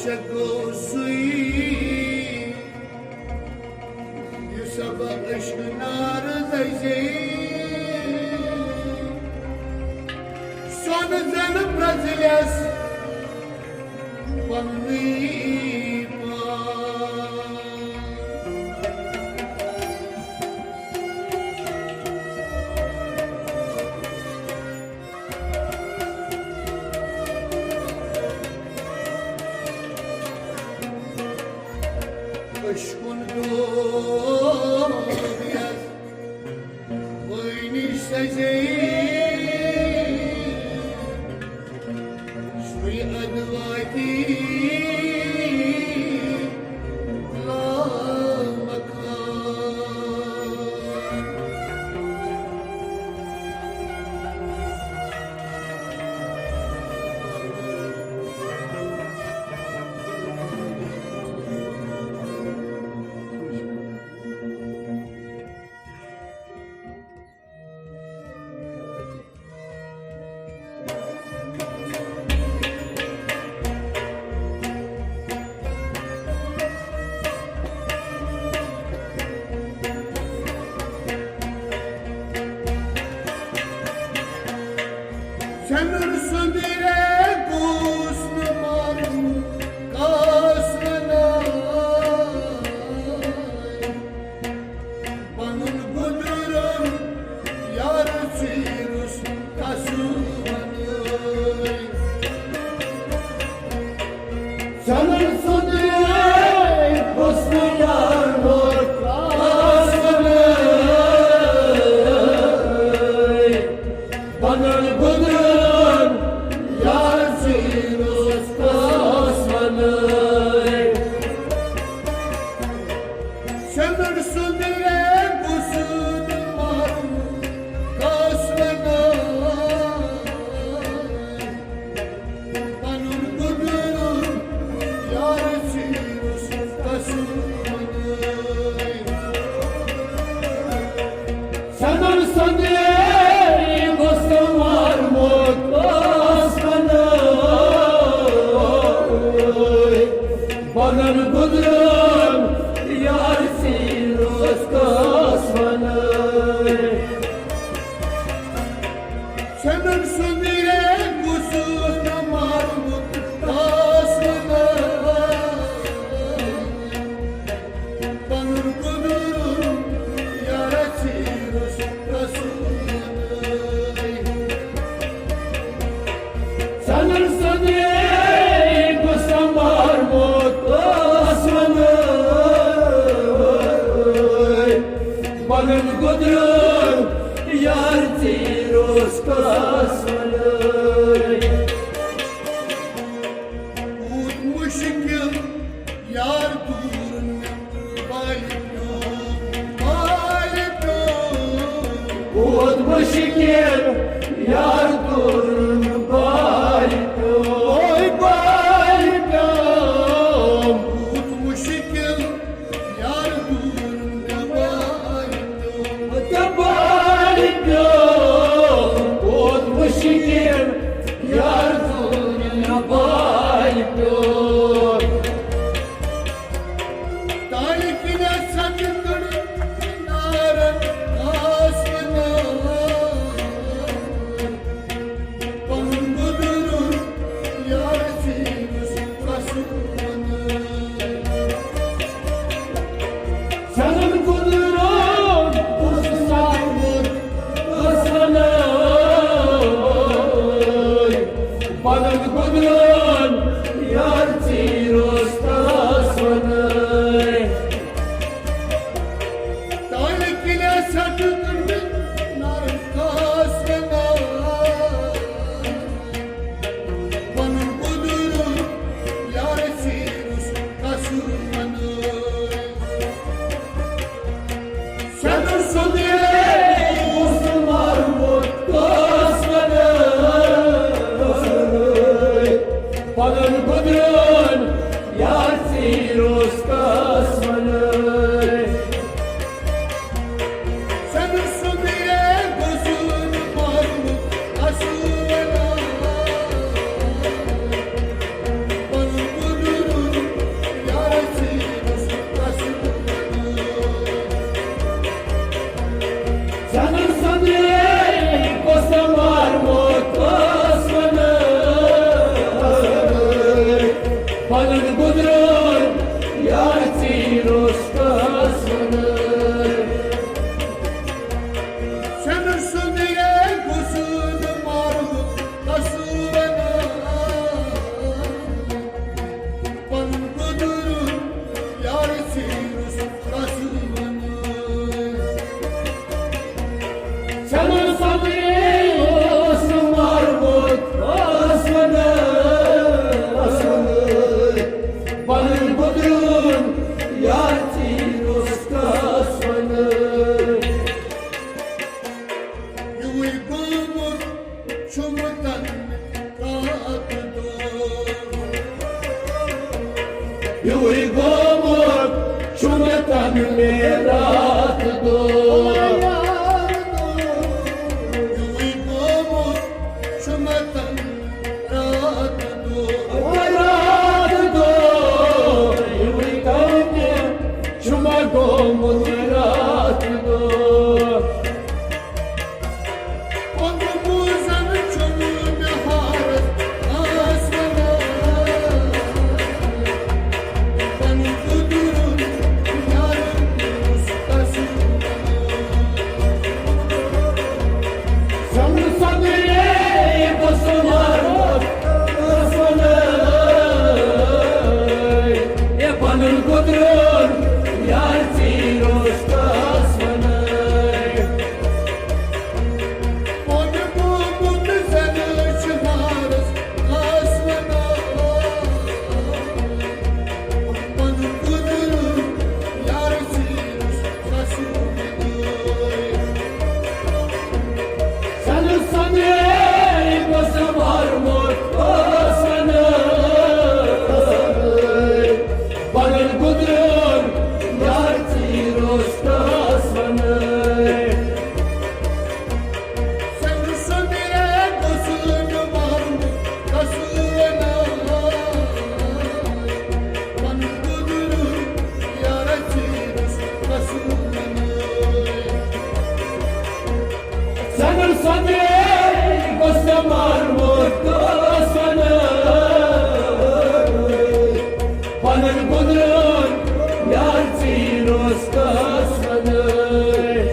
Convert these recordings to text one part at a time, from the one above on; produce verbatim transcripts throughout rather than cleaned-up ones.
ژےٚ گوٚو سُے، یُس ابا عشق نار دزے، سۄنہٕ زَن پرٛزلٮ۪س پننُے پان۔ عشقُن دود یَتھ وٲنِج سَزے، سُے اَدٕ واتی لامکان۔ سنن سندرے گوس نہ مارن کاس نہ۔ پنُن گُزرُن یار ژیٖرُس کَسُن وَنٲے۔ زَنَن سُنٛد حُسن یار موت کَس وَنٲے۔ پنُن گُزرُن یار ژیٖرُس کَس وَنٲے۔ سنن سندرے گوس نہ مارن کاس وَنٲے۔ پنُن گُزرُن یار ژیٖرُس کَس وَنٲے۔ سنن سندرے گوس نہ مارن کاس وَنٲے۔ پنُن گُزرُن یار ژیٖرُس کَس وَنٲے۔ سنن سندرے گوس نہ مارن کاس وَنٲے۔ پنُن گُزرُن یار ژیٖرُس کَس وَنٲے۔ سنن سندرے گوس نہ مارن کاس وَنٲے۔ پنُن گُزرُن یار ژیٖرُس کَس وَنٲے۔ یوٗت مُشکِل یار دوٗرُن مےٚ بالہِ پیوٚو، بالہِ پیوٚو۔ یوٗت مُشکِل یار دوٗرُن مےٚ بالہِ پیوٚو، بالہِ پیوٚو۔ یوٗت مُشکِل یار دوٗرُن مےٚ بالہِ پیوٚو، مےٚ بالہِ پیوٚو۔ یوٗت مُشکِل یار دوٗرُن مےٚ بالہِ پیوٚو۔ تالہِ کِنۍ ژھٹہٕ کٔڑ نارن آس وَنان۔ پنُن گُزرُن یار ژیٖرُس کَس وَنٲے۔ سنن گُزرُن کُس سَمجھِ کَس وَنٲے۔ پنُن گُزرُن یار ژیٖرُس کَس وَنٲے۔ تالہِ کِنۍ ژھٹہٕ کٔڑ مےٚ نارن آس وَنان۔ پنُن گُزرُن یار ژیٖرُس کَس وَنٲے۔ سنن سندرے گوس نہ مارن کاس وَنٲے۔ پنُن گُزرُن یار ژیٖرُس کَس وَنٲے۔ سنن سندرے گوس نہ مارن کاس وَنٲے۔ پنُن گُزرُن ہیوٗے گوٚمُت چھُ مےٚ تَنہٕ مےٚ راتھ دۄہ۔ ہیوٗے گوٚمُت چھُ مےٚ تَنہٕ راتھ دۄہ۔ راتھ دۄہ، ہیوٗے کَنہِ چھُ مےٚ گوٚمُت راتھ دۄہ۔ پنُن بوزن چھُنہٕ مےٚ ہارس آس وَنان۔ پنُن قُدرت یارن اوس قسم وَنان۔ سمجھ سمجھے بس مارمت آس وَنان۔ اے پنُن قُدرت یار ژیٖرۍ اوس آس وَنان۔ پوٚن گوٚمُت زَنہٕ چھُ ہارَس آس وَنان۔ پَنُن قُدرت یار ژیٖرِس قسم دِیُن۔ زَنہٕ سۄنہٕ بَس مارمُت اوس وَنان۔ پَنُن قُدرت یار ژیٖرِس قسم دِیُن۔ سنگ سندرے گوٚژھ نہٕ مارُن قسم وَنان۔ پَنُن قُدرت یارا ژیٖرِس قسم وَنان۔ سنگ سندرے گوٚژھ نہٕ مارُن قسم وَنان۔ پَنُن قُدرت یار ژیٖرِس قسم وَنان۔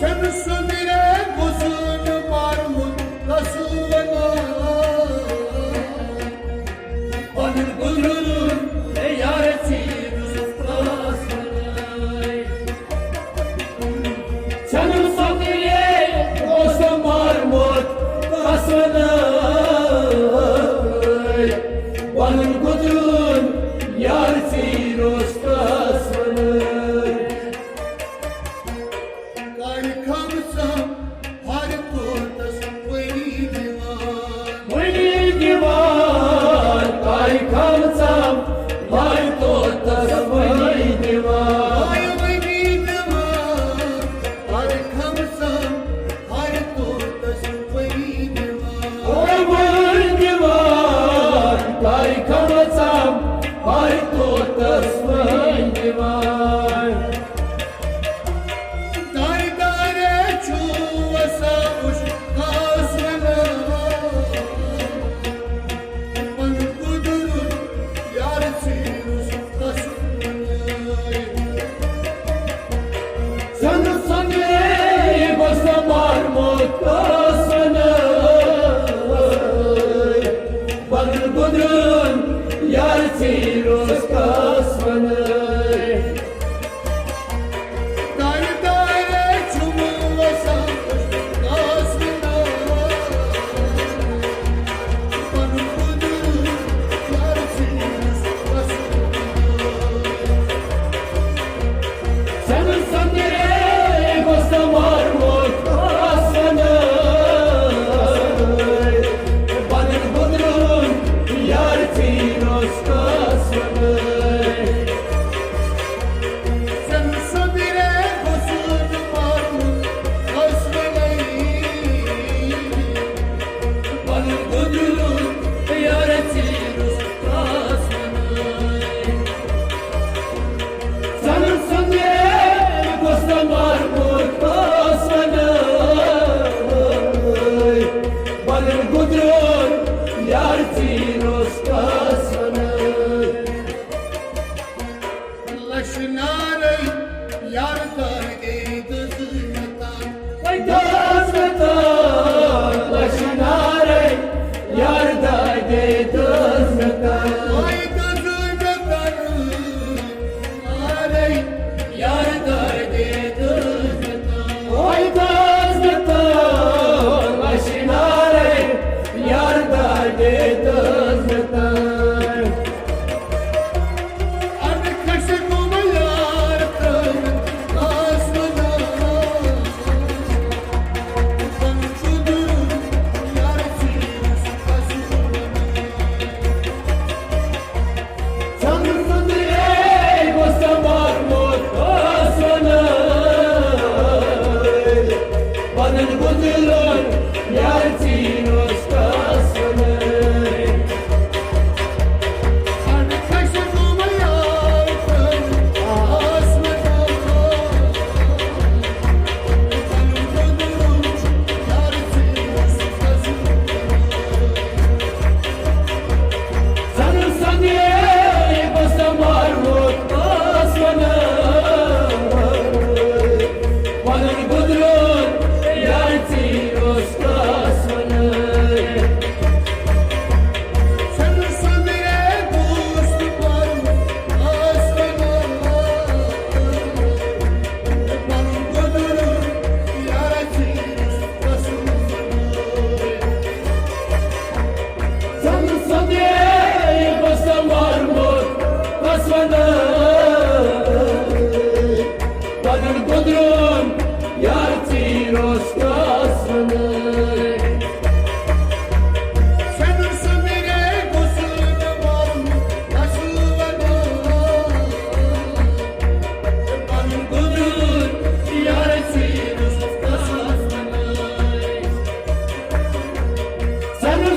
سنگ سندرے گوٚژھ نہٕ مارُن قسم وَنان۔ پَنُن قُدرت یار ژیٖرِس قسم وَنان۔ سنگ سندرے گوٚژھ نہٕ مارُن قسم وَنان۔ پَنُن قُدرت یار ژیٖرِس قسم وَنان۔ کارِ کھمژم ہر طوطس وٲنی دِوان۔ وٲنی دِوان، کارِ کھمژم ہر طوطس وٲنی دِوان۔ وٲنی دِوان، کارِ کھمژم ہر طوطس وٲنی دِوان۔ وٲنی دِوان، کارِ کھمژم ہر طوطس وٲنی دِوان۔ دارِ دارِ چھُ وَسان وُچھ خاص وَنان۔ پَنُن قُدرت یار ژیٖرِس قسم وَنان۔ سنگ سندرے گوٚژھ نہٕ مارُن قسم وَنان۔ پَنُن قُدرت یار ژیٖرِس قسم وَنان۔ دارِ دارِ چھُم وَسان آس وَنان۔ پَنُن قُدرت یار ژیٖرِس قسم وَنان۔ سنگ سندرے گوٚژھ نہٕ مارُن قسم وَنان۔ پَنُن قُدرت یار ژیٖرِس قسم وَنان۔ سنگ سندرے گوٚژھ نہٕ مارُن قسم وَنان۔ پَنُن قُدرت یار ژیٖرِس قسم وَنان۔ سنگ سندرے گوٚژھ نہٕ مارُن قسم وَنان۔ پَنُن قُدرت یار ژیٖرِس قسم وَنان۔ لَچھِ نارے یار دادے دٔزمٕژ۔ دٔزمٕژ، لَچھِ نارے یار دادے دٔزمٕژ۔ وَے دٔزمٕژ۔ نارے یار دادے دٔزمٕژ۔ وَے دٔزمٕژ، لَچھِ نارے یار دادے دٔزمٕژ۔ اَدٕ کھسہِ گوٚو یار ترٛٲوِتھ آس وَنان۔ پَنُن قُدرت یار ژیٖرِس قسم وَنان۔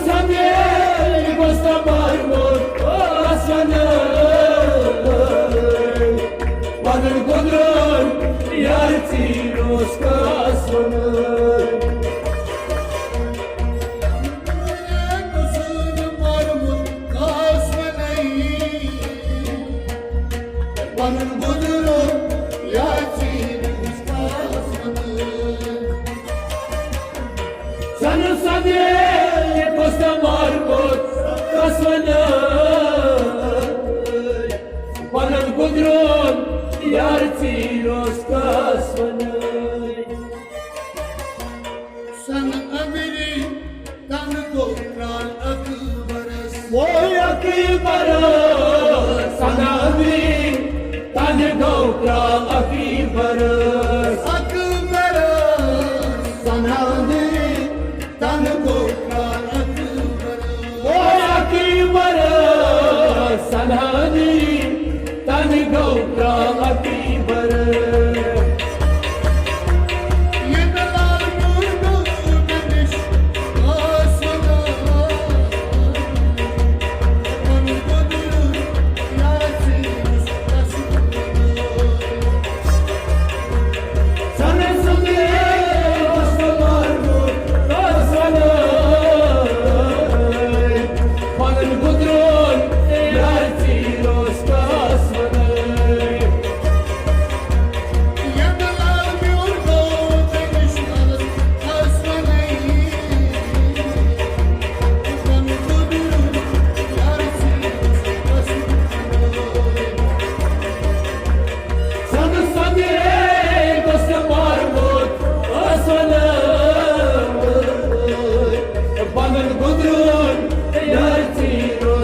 سمیل گوٚژھ نہٕ مارمُت آسُن۔ پنُن گُزرُن یار ژیٖرۍ اوس کاسُن۔ پنُن گُزرُن یار ژیٖرۍ اوس کاسُن۔ سنہٕ سنہٕ یہِ کۄس مارمُت کس ونہٕ؟ پنُن گُزرُن یار ژیٖرۍ اوس کس ونہٕ؟ سنہٕ أنٛدری تنہٕ گوٚو کرٛال اکبرس۔ وۄے اکبر، سنہٕ أنٛدری تنہٕ گوٚو کرٛال اکبرس۔ اکبر، سنہٕ أنٛدری تنہٕ گوٚو کرٛال اکبرس۔ وۄے اکبر، سنہٕ أنٛدری تنہٕ گوٚو کرٛال اکبرس۔ ییٚتہِ لال موٗدوٗد نِش ٲس یہِ لال۔ پنُن گُزرُن یار ژیٖرۍ اوس کاسُن۔ سنہٕ سنہٕ اوس مارمُت کس ونہٕ؟ پنُن گُزرُن یار ژیٖرۍ اوس کس ونہٕ؟ ییٚتہِ لال میون گوٚو تٔمِس لالس کس ونہٕ؟ پنُن گُزرُن یار ژیٖرۍ اوس کس ونہٕ؟ سنہٕ سنہٕ گوٚژھ مارمُت آسُن۔ پنُن گُزرُن یار ژیٖرۍ